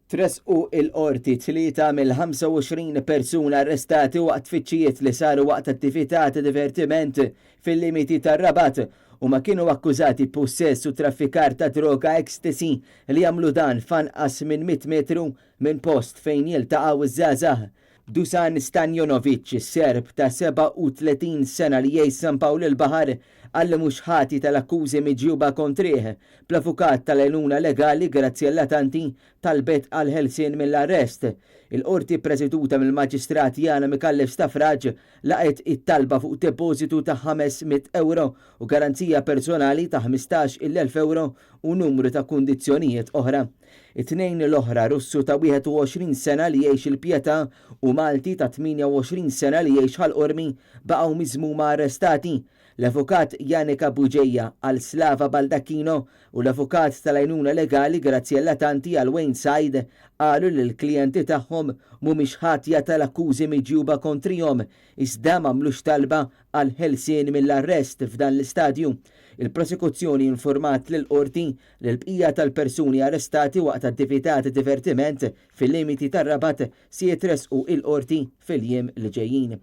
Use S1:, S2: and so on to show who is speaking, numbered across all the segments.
S1: Tressqu il-Qorti tlieta mill-25 persuna arrestati waqt tfittxijiet li saru waqt attività ta' divertiment fil-limiti tar-Rabat. Huma kienu akkużati b'pussess u traffikar ta' droga ecstasy li għamlu dan f'anqas minn 100 metru minn post fejn jiltaqgħu ż-żgħażagħ. Dusan Stanjonovic, Serb ta' 37 sena li jgħix San Pawl il-Baħar, qal li mhux ħati tal-akkużi miġjuba kontrih, bl-avukat tal-għajnuna legali Graziella Tanti talbet għall-ħelsien mill-arrest. Il-Qorti ppreseduta mill-Maġistrat Yana Micallef Stafrace laqgħet it-talba fuq depożitu ta' 500 ewro u garanzija personali ta' 15-il elf ewro u numru ta' kundizzjonijiet oħra. It-tnejn l-oħra, Russu ta' 21 sena li jgħix il-Pietà u Malti ta' 28 sena li jgħix Ħal Qormi, baqgħu miżmuma arrestati. L-Avukat Janika Bugeja għal Slava Baldacchino u l-Avukat tal-għajnuna legali Graziella Tanti għal Wayne Said qalu li l-klijenti tagħhom mhumiex ħatja tal-akkużi miġjuba kontrihom iżda m'għamlux talba għall-ħelsien mill-arrest f'dan l-istadju. Il-Prosekuzzjoni informat lill-Qorti li l-bqija tal-persuni arrestati waqt attività ta' divertiment fil-limiti tar-Rabat se jitressqu il-Qorti fil-jiem li ġejjin.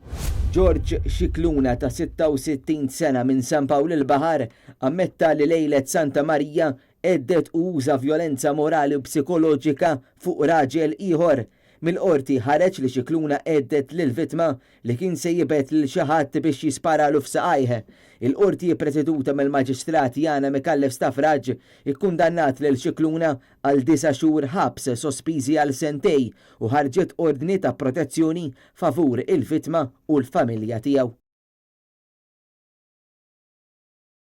S1: George Scicluna ta' 66 sena minn San Pawl il-Baħar ammetta li lejlet Santa Marija hedded u uża vjolenza morali u psikoloġika fuq raġel ieħor. Mill-Qorti ħareġ li Scicluna hedded lill-vittma li kien se jibgħet lil xi ħadd biex jisparalu f'saqajh. Il-Qorti ppreseduta mill-Maġistrat Yana Micallef Stafrace ikkundannat lil Scicluna għal disa' xhur ħabs sospiżi għal sentej u ħarġet ordni ta' protezzjoni favur il-vittma u l-familja tiegħu.